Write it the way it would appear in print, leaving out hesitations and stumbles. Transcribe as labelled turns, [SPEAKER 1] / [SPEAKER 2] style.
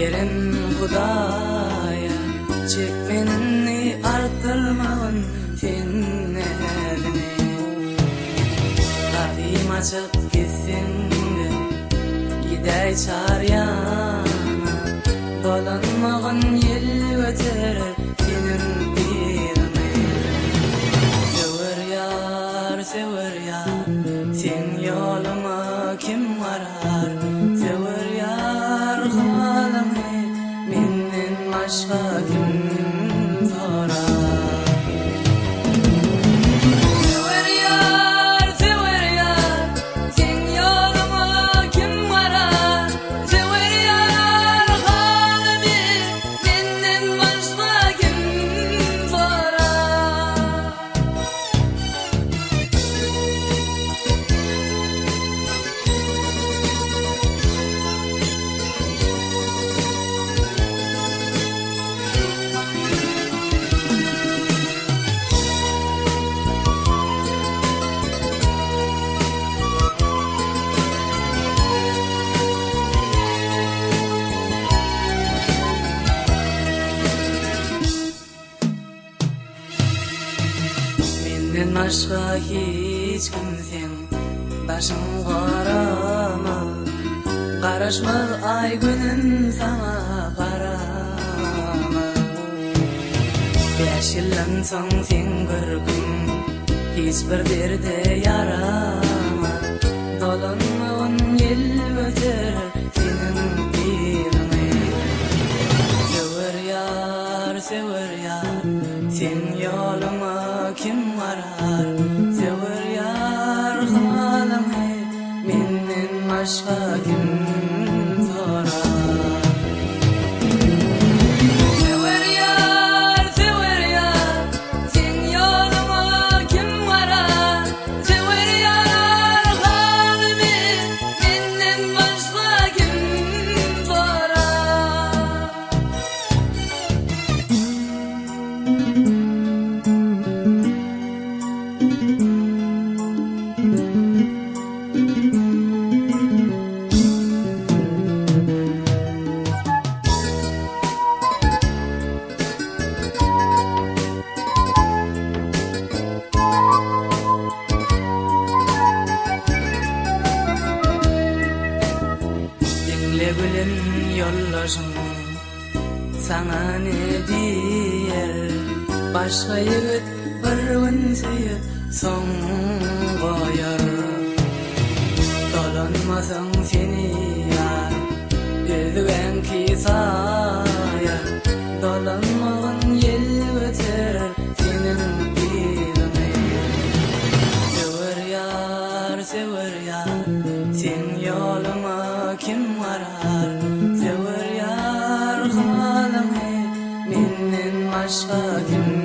[SPEAKER 1] Gerem Hudaýa çekmenini artdyrmagyn sen näzini. Gapym açyk gitseň-de, gidäý çar ýana, Dolanmagyn ýel göterer seniň yzyňy. Söwer ýar, söwer ýar, seň ýoluňa kim garar? Söwer ýar halyňy menden başga kim sorar? Söwer ýar, söwer ýar, seň ýoluňa kim garar? Söwer ýar halymy menden başga kim sorar? Menden başga hiç kim seň daşyň garama Garaşmaz aý günüm saňa garama Bäş ýyldan soň seň görküň hiç bir derde ýaramaz Dolanmagyn ýel göterer seniň yzyňy Söwer ýar, söwer ýar, seň ýoluňa kim garar? Söwer ýar halyňy menden başga kim sorar? Söwer ýar, söwer ýar, seň ýoluňa kim garar? Söwer ýar halymy menden başga kim sorar? Diňle gülüm ýoldaşyň saňa ne diýer Başga ýigit bir gün söýüp soň goýar Dolanmasaň seni ýar özgäňki saýar Dolanmagyn ýel göterer seniň yzyňy Söwer ýar, söwer ýar, seň ýoluňa kim garar? Söwer ýar halyňy menden başga kim?